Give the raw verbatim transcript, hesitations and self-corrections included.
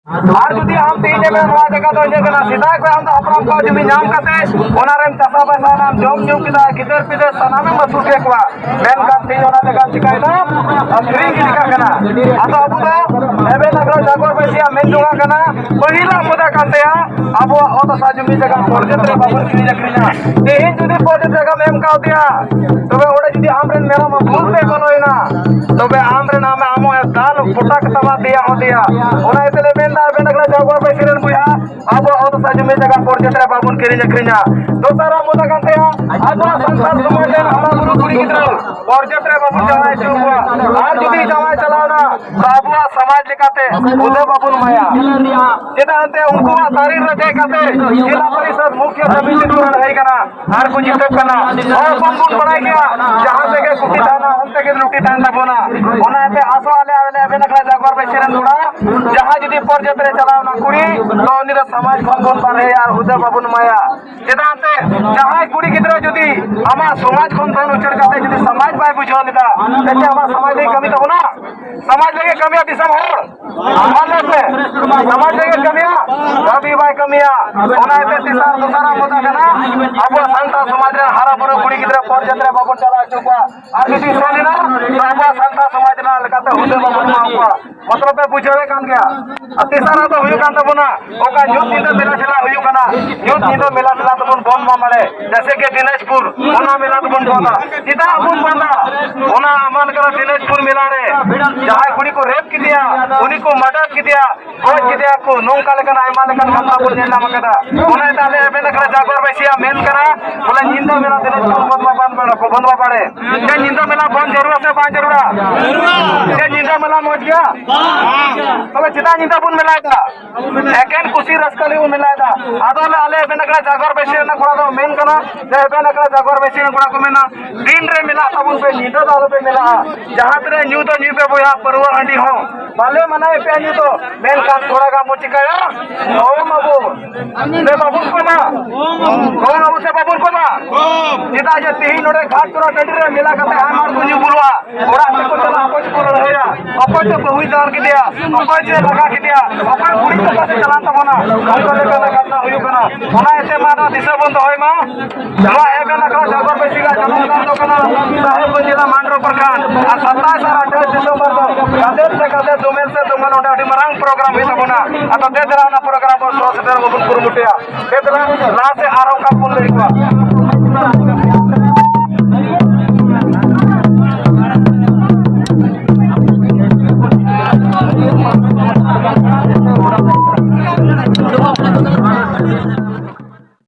ᱟᱨ ᱡᱩᱫᱤ ᱟᱢ ᱛᱮᱦᱮᱧ ᱮᱢ ᱢᱮᱱᱟ, ᱱᱚᱣᱟ ᱡᱟᱭᱜᱟ ᱫᱚ ᱤᱧᱟᱹᱜ ᱠᱟᱱᱟ, ᱥᱮᱫᱟᱭ ᱠᱷᱚᱱ ᱟᱢ ᱫᱚ ᱦᱟᱯᱲᱟᱢ ᱠᱚᱣᱟᱜ ᱡᱩᱢᱤ ᱧᱟᱢ ᱠᱟᱛᱮ ᱚᱱᱟ ᱨᱮᱢ ᱪᱟᱥᱟ ᱵᱟᱥᱟ ᱮᱱᱟᱢ, ᱡᱚᱢ ᱧᱩ ᱠᱮᱫᱟ, ᱜᱤᱫᱟᱹᱨ ᱯᱤᱫᱟᱹᱨ ᱥᱟᱱᱟᱢᱮᱢ ᱟᱹᱥᱩᱞ ᱠᱮᱫ ᱠᱚᱣᱟ, ᱢᱮᱱᱠᱷᱟᱱ ᱛᱮᱦᱮᱧ ᱚᱱᱟ ᱡᱟᱭᱜᱟ ᱪᱤᱠᱟᱭᱮᱱᱟ? ᱟᱹᱠᱷᱨᱤᱧ ᱜᱤᱰᱤ ᱠᱟᱜ ᱠᱟᱱᱟ᱾ ᱟᱫᱚ ᱟᱵᱚ ᱫᱚ ᱮᱵᱷᱮᱱ ᱟᱜᱽᱨᱟ ᱡᱟᱜᱚᱨ ᱵᱟᱹᱭᱥᱤᱭᱟᱜ ᱢᱮᱱ ᱡᱚᱝᱟᱜ ᱠᱟᱱᱟ, ᱯᱟᱹᱦᱤᱞᱟᱜ ᱢᱩᱫᱟ ᱠᱟᱱ ᱛᱟᱭᱟ, ᱟᱵᱚᱣᱟᱜ ᱚᱛ ᱦᱟᱥᱟ ᱡᱩᱢᱤ ᱡᱟᱭᱜᱟ ᱯᱚᱨᱡᱚᱱ ᱨᱮ ᱵᱟᱵᱚᱱ ᱠᱤᱨᱤᱧ ᱟᱹᱠᱷᱨᱤᱧᱟ᱾ ᱛᱮᱦᱮᱧ ᱡᱩᱫᱤ ᱯᱚᱨᱡᱚᱱ ᱡᱟᱭᱜᱟᱢ ᱮᱢ ᱠᱟᱣᱫᱮᱭᱟ, ᱛᱚᱵᱮ ᱚᱸᱰᱮ ᱡᱩᱫᱤ ᱟᱢᱨᱮᱱ ᱢᱮᱨᱚᱢ ᱵᱷᱩᱞ ᱛᱮ ᱵᱚᱞᱚᱭᱮᱱᱟ, ᱛᱚᱵᱮ ᱟᱢᱨᱮᱱ ᱟᱢ ᱟᱢᱚᱜ ᱮ ᱫᱟᱞ ᱯᱚᱴᱟ ᱠᱟᱛᱟᱣᱟᱫ ᱫᱮᱭᱟ ᱚᱸᱰᱮᱭᱟ᱾ ᱚᱱᱟ ᱤᱭᱟᱹᱛᱮ ᱞᱮ ᱢᱮᱱᱫᱟ, ᱟᱵᱮᱱ ᱟᱜᱽᱞᱟ ᱡᱟᱜᱚᱨ ᱵᱟᱹᱭᱥᱤ ᱨᱮᱱ ᱵᱚᱭᱦᱟ, ᱟᱵᱚᱣᱟᱜ ᱚᱛ ᱦᱟᱥᱟ ᱡᱩᱢᱤ ᱡᱟᱭᱜᱟ ᱯᱚᱨᱡᱚᱱ ᱨᱮ ᱵᱟᱵᱚᱱ ᱠᱤᱨᱤᱧ ᱟᱹᱠᱷᱨᱤᱧᱟ᱾ ᱫᱚᱥᱟᱨᱟᱜ ᱢᱩᱫᱟ ᱠᱟᱱ ᱛᱟᱭᱟ, ᱟᱵᱚᱣᱟᱜ ᱥᱟᱱᱛᱟᱲ ᱥᱚᱢᱟᱡᱽ ᱨᱮᱱ ᱦᱟᱨᱟ ᱵᱩᱨᱩ ᱠᱩᱲᱤ ᱜᱤᱫᱽᱨᱟᱹ ᱯᱚᱨᱡᱚᱱ ᱨᱮ ᱵᱟᱵᱚᱱ ᱡᱟᱶᱟᱭ ᱦᱚᱪᱚ ᱠᱚᱣᱟ᱾ ᱟᱨ ᱡᱩᱫᱤ ᱡᱟᱶᱟᱭ ᱪᱟᱞᱟᱣᱱᱟ, ᱛᱚ ᱟᱵᱚᱣᱟᱜ ᱥᱚᱢᱟᱡᱽ ᱞᱮᱠᱟᱛᱮ ᱦᱩᱫᱟᱹ ᱵᱟᱵᱚᱱ ᱮᱢᱟᱭᱟ᱾ ᱪᱮᱫᱟᱜ ᱮᱱᱛᱮ ᱩᱱᱠᱩᱣᱟᱜ ᱛᱟᱹᱨᱤ ᱨᱮ ᱫᱮᱡ ᱠᱟᱛᱮ ᱡᱮᱞᱟ ᱯᱚᱨᱤᱥᱚᱫ ᱢᱩᱠᱷᱭᱚ ᱥᱚᱢᱤᱛᱤ ᱠᱚ ᱞᱟᱹᱲᱦᱟᱹᱭ ᱠᱟᱱᱟ ᱟᱨ ᱠᱚ ᱡᱤᱛᱟᱹᱜ ᱠᱟᱱᱟ᱾ ᱦᱚᱲ ᱦᱚᱯᱚᱱ ᱵᱚᱱ ᱵᱟᱲᱟᱭ ᱜᱮᱭᱟ, ᱡᱟᱦᱟᱸ ᱥᱮᱫ ᱜᱮ ᱠᱩᱴᱤ ᱛᱟᱦᱮᱱᱟ, ᱚᱱᱛᱮ ᱜᱮ ᱞᱩᱴᱤ ᱛᱟᱦᱮᱱ ᱛᱟᱵᱚᱱᱟ᱾ ᱚᱱᱟ ᱤᱭᱟᱹᱛᱮ ᱟᱥᱚᱜ ᱟᱞᱮ, ᱟᱞᱮ ᱟᱵᱮᱱ ᱟᱜᱽᱞᱟ ᱡᱟᱜᱚᱨ ᱵᱟᱹᱭᱥᱤ ᱨᱮᱱ ᱠᱚᱲᱟ, ᱡᱟᱦᱟᱸᱭ ᱡᱩᱫᱤ ᱯᱚᱨᱡᱟᱛ ᱨᱮ ᱪᱟᱞᱟᱣ ᱮᱱᱟ ᱠᱩᱲᱤ, ᱛᱚ ᱩᱱᱤ ᱫᱚ ᱥᱚᱢᱟᱡᱽ ᱠᱷᱚᱱ ᱵᱚᱱ ᱵᱟᱨᱦᱮᱭᱟ ᱟᱨ ᱦᱩᱫᱟᱹ ᱵᱟᱵᱚᱱ ᱮᱢᱟᱭᱟ᱾ ᱪᱮᱫᱟᱜ ᱮᱱᱛᱮ ᱡᱟᱦᱟᱸᱭ ᱠᱩᱲᱤ ᱜᱤᱫᱽᱨᱟᱹ ᱡᱩᱫᱤ ᱟᱢᱟᱜ ᱥᱚᱢᱟᱡᱽ ᱠᱷᱚᱱ ᱫᱚᱱ ᱩᱪᱟᱹᱲ ᱠᱟᱛᱮ ᱡᱩᱫᱤ ᱥᱚᱢᱟᱡᱽ ᱵᱟᱭ ᱵᱩᱡᱷᱟᱹᱣ ᱞᱮᱫᱟ, ᱛᱮ ᱪᱮᱫ ᱟᱢᱟᱜ ᱥᱚᱢᱟᱡᱽ ᱞᱟᱹᱜᱤᱫ ᱠᱟᱹᱢᱤ ᱛᱟᱵᱚᱱᱟ? ᱥᱚᱢᱟᱡᱽ ᱞᱟᱹᱜᱤᱫ ᱠᱟᱹᱢᱤᱭᱟ ᱫᱤᱥᱚᱢ ᱦᱚᱲ᱾ ᱢᱟ ᱞᱟᱹᱭ ᱯᱮ, ᱥᱚᱢᱟᱡᱽ ᱞᱟᱹᱜᱤᱫ ᱠᱟᱹᱢᱤᱭᱟ? ᱠᱟᱹᱢᱤ ᱵᱟᱭ ᱠᱟᱹᱢᱤᱭᱟ᱾ ᱚᱱᱟ ᱤᱭᱟᱹᱛᱮ ᱛᱮᱥᱟᱨ ᱫᱚᱥᱟᱨᱟᱜ ᱢᱩᱫᱟ ᱠᱟᱱᱟ, ᱟᱵᱚᱣᱟᱜ ᱥᱟᱱᱛᱟᱲ ᱥᱚᱢᱟᱡᱽ ᱨᱮᱱ ᱦᱟᱨᱟ ᱵᱩᱨᱩ ᱠᱩᱲᱤ ᱜᱤᱫᱽᱨᱟᱹ ᱯᱚᱨᱡᱟᱛ ᱨᱮ ᱵᱟᱵᱚᱱ ᱪᱟᱞᱟᱣ ᱦᱚᱪᱚ ᱠᱚᱣᱟ᱾ ᱟᱨ ᱡᱩᱫᱤ ᱥᱮᱱ ᱮᱱᱟ, ᱛᱚ ᱟᱵᱚᱣᱟᱜ ᱥᱟᱱᱛᱟᱲ ᱥᱚᱢᱟᱡᱽ ᱨᱮᱱᱟᱜ ᱞᱮᱠᱟᱛᱮ ᱦᱩᱫᱟᱹ ᱵᱟᱵᱚᱱ ᱮᱢᱟ ᱠᱚᱣᱟ᱾ ᱢᱚᱛᱞᱚᱵ ᱯᱮ ᱵᱩᱡᱷᱟᱹᱣᱮᱫ ᱠᱟᱱ ᱜᱮᱭᱟ᱾ ᱟᱨ ᱛᱮᱥᱟᱨᱟᱜ ᱫᱚ ᱦᱩᱭᱩᱜ ᱠᱟᱱ ᱛᱟᱵᱚᱱᱟ, ᱚᱠᱟ ᱧᱩᱛ ᱧᱤᱫᱟᱹ ᱢᱮᱞᱟ ᱴᱷᱮᱞᱟ ᱦᱩᱭᱩᱜ ᱠᱟᱱᱟ, ᱧᱩᱛ ᱧᱤᱫᱟᱹ ᱢᱮᱞᱟ ᱴᱷᱮᱞᱟ ᱛᱟᱵᱚᱱ ᱵᱚᱱᱫ ᱢᱟ ᱵᱟᱲᱮ, ᱡᱮᱭᱥᱮ ᱠᱤ ᱫᱤᱱᱟᱡᱽᱯᱩᱨ, ᱚᱱᱟ ᱢᱮᱞᱟ ᱛᱟᱵᱚᱱ ᱵᱚᱱᱫᱟ᱾ ᱪᱮᱫᱟᱜ ᱵᱚᱱ ᱵᱚᱱᱫᱟ? ᱚᱱᱟ ᱟᱢᱟᱞ ᱠᱟᱱᱟ ᱫᱤᱱᱟᱡᱽᱯᱩᱨ ᱢᱮᱞᱟ ᱨᱮ ᱡᱟᱦᱟᱸᱭ ᱠᱩᱲᱤ ᱠᱚ ᱨᱮᱯ ᱠᱮᱫᱮᱭᱟ, ᱩᱱᱤ ᱠᱚ ᱢᱟᱨᱰᱟᱨ ᱠᱮᱫᱮᱭᱟ, ᱜᱚᱡ ᱠᱮᱫᱮᱭᱟ ᱠᱚ, ᱱᱚᱝᱠᱟ ᱞᱮᱠᱟᱱ ᱟᱭᱢᱟ ᱞᱮᱠᱟᱱ ᱜᱷᱚᱴᱚᱱᱟ ᱵᱚᱱ ᱧᱮᱞ ᱧᱟᱢ ᱟᱠᱟᱫᱟ᱾ ᱚᱱᱟ ᱤᱭᱟᱹᱛᱮ ᱟᱞᱮ ᱟᱵᱮᱱ ᱟᱠᱷᱲᱟ ᱡᱟᱜᱚᱨ ᱵᱟᱹᱭᱥᱤᱭᱟᱜ ᱢᱮᱱ ᱠᱟᱱᱟ, ᱵᱚᱞᱮ ᱧᱤᱫᱟᱹ ᱢᱮᱞᱟ ᱫᱤᱱᱟᱡᱽᱯᱩᱨ ᱵᱚᱱᱫ ᱢᱟ ᱵᱟᱝ ᱵᱟᱲᱟ ᱠᱚ, ᱵᱚᱱᱫ ᱢᱟ ᱵᱟᱲᱮ᱾ ᱡᱮ ᱧᱤᱫᱟᱹ ᱢᱮᱞᱟ ᱵᱚᱱᱫ ᱡᱟᱹᱨᱩᱲᱟ ᱥᱮ ᱵᱟᱝ ᱡᱟᱹᱨᱩᱲᱟ? ᱡᱮ ᱧᱤᱫᱟᱹ ᱢᱮᱞᱟ ᱢᱚᱡᱽ ᱜᱮᱭᱟ? ᱛᱚᱵᱮ ᱪᱮᱫᱟᱜ ᱧᱤᱫᱟᱹ ᱵᱚᱱ ᱢᱮᱞᱟᱭᱮᱫᱟ? ᱮᱠᱮᱱ ᱠᱩᱥᱤ ᱨᱟᱹᱥᱠᱟᱹ ᱞᱟᱹᱜᱤᱫ ᱵᱚᱱ ᱢᱮᱞᱟᱭᱮᱫᱟ᱾ ᱟᱫᱚ ᱟᱞᱮ ᱟᱵᱮᱱ ᱟᱠᱷᱲᱟ ᱡᱟᱜᱚᱨ ᱵᱟᱹᱭᱥᱤ ᱨᱮᱱᱟᱜ ᱠᱚᱲᱟ ᱫᱚ ᱢᱮᱱ ᱠᱟᱱᱟ, ᱡᱮ ᱟᱵᱮᱱ ᱟᱠᱷᱲᱟ ᱡᱟᱜᱚᱨ ᱵᱟᱹᱭᱥᱤ ᱨᱮᱱ ᱠᱚᱲᱟ ᱠᱚ ᱢᱮᱱᱟ, ᱫᱤᱱ ᱨᱮ ᱢᱮᱞᱟᱜ ᱛᱟᱵᱚᱱ ᱯᱮ, ᱧᱤᱫᱟᱹ ᱫᱚ ᱟᱞᱚᱯᱮ ᱢᱮᱞᱟᱜᱼᱟ᱾ ᱡᱟᱦᱟᱸ ᱛᱤᱱᱟᱹᱜ ᱧᱩ ᱫᱚ ᱧᱩᱭ ᱯᱮ ᱵᱚᱭᱦᱟ, ᱯᱟᱹᱨᱣᱟᱹ ᱦᱟᱺᱰᱤ ᱦᱚᱸ ᱵᱟᱞᱮ ᱢᱟᱱᱟᱭᱮᱫ ᱯᱮᱭᱟ ᱧᱩ ᱫᱚ, ᱢᱮᱱᱠᱷᱟᱱ ᱛᱷᱚᱲᱟ ᱜᱟᱱ ᱵᱚᱱ ᱪᱤᱠᱟᱹᱭᱟ, ᱚᱢ ᱟᱵᱚ᱾ ᱥᱮ ᱵᱟᱵᱚᱱ ᱠᱚᱢᱟ? ᱚᱢ ᱟᱵᱚ ᱥᱮ ᱵᱟᱵᱚᱱ ᱠᱚᱢᱟ? ᱪᱮᱫᱟᱜ ᱡᱮ ᱛᱮᱦᱮᱧ ᱱᱚᱰᱮ ᱜᱷᱟᱴ ᱛᱚᱨᱟ ᱴᱟᱺᱰᱤ ᱨᱮ ᱢᱮᱞᱟ ᱠᱟᱛᱮ ᱟᱭᱢᱟ ᱦᱚᱲ ᱠᱚ ᱧᱩ ᱵᱩᱞᱩᱜᱼᱟ, ᱚᱲᱟᱜ ᱛᱮᱠᱚ ᱪᱟᱞᱟᱜᱼᱟ, ᱚᱠᱚᱭ ᱪᱚᱠᱚ ᱞᱟᱹᱲᱦᱟᱹᱭᱟ, ᱚᱠᱚᱭ ᱪᱚ ᱵᱟᱹᱦᱩᱭ ᱫᱟᱞ ᱠᱮᱫᱮᱭᱟ, ᱚᱠᱚᱭ ᱪᱚᱭ ᱞᱟᱜᱟ ᱠᱮᱫᱮᱭᱟ, ᱚᱠᱚᱭ ᱠᱩᱲᱤ ᱛᱟᱠᱚ ᱥᱮ ᱪᱟᱞᱟᱣ ᱛᱟᱵᱚᱱᱟ, ᱚᱱᱠᱟ ᱞᱮᱠᱟᱱᱟᱜ ᱜᱷᱚᱴᱱᱟ ᱦᱩᱭᱩᱜ ᱠᱟᱱᱟ᱾ ᱚᱱᱟ ᱤᱭᱟᱹᱛᱮ ᱢᱟ ᱱᱚᱣᱟ ᱫᱤᱥᱟᱹ ᱵᱚᱱ ᱫᱚᱦᱚᱭ ᱢᱟ᱾ ᱱᱚᱣᱟ ᱮᱵᱷᱮᱱ ᱟᱠᱷᱲᱟ ᱡᱟᱜᱚᱨ ᱵᱟᱹᱭᱥᱤ ᱨᱮᱭᱟᱜ ᱡᱟᱱᱟᱢ ᱜᱟᱲ ᱫᱚ ᱠᱟᱱᱟ ᱥᱟᱦᱮᱵᱽᱜᱚᱸᱡᱽ ᱡᱮᱞᱟ ᱢᱟᱱᱰᱨᱳ ᱯᱨᱚᱠᱷᱚᱸᱰ᱾ ᱟᱨ ᱥᱟᱛᱟᱥ ᱟᱨ ᱟᱴᱷᱟᱥ ᱰᱤᱥᱮᱢᱵᱚᱨ ᱫᱚ ᱜᱟᱫᱮᱞ ᱥᱮ ᱜᱟᱫᱮᱞ, ᱫᱩᱢᱮᱞ ᱥᱮ ᱫᱩᱢᱮᱞ ᱚᱸᱰᱮ ᱟᱹᱰᱤ ᱢᱟᱨᱟᱝ ᱯᱨᱳᱜᱨᱟᱢ ᱦᱩᱭᱩᱜ ᱛᱟᱵᱚᱱᱟ᱾ ᱟᱫᱚ ᱫᱮ ᱫᱮᱞᱟ ᱚᱱᱟ ᱯᱨᱳᱜᱨᱟᱢ ᱵᱚᱱ ᱥᱚᱦᱚᱨ ᱥᱮᱴᱮᱨ ᱵᱚᱱ ᱠᱩᱨᱩᱢᱩᱴᱩᱭᱟ᱾ ᱫᱮ ᱫᱮᱞᱟ ᱞᱟᱦᱟ ᱥᱮᱫ ᱟᱨ ᱚᱱᱠᱟ ᱵᱚᱱ ᱞᱟᱹᱭ ᱠᱚᱣᱟ᱾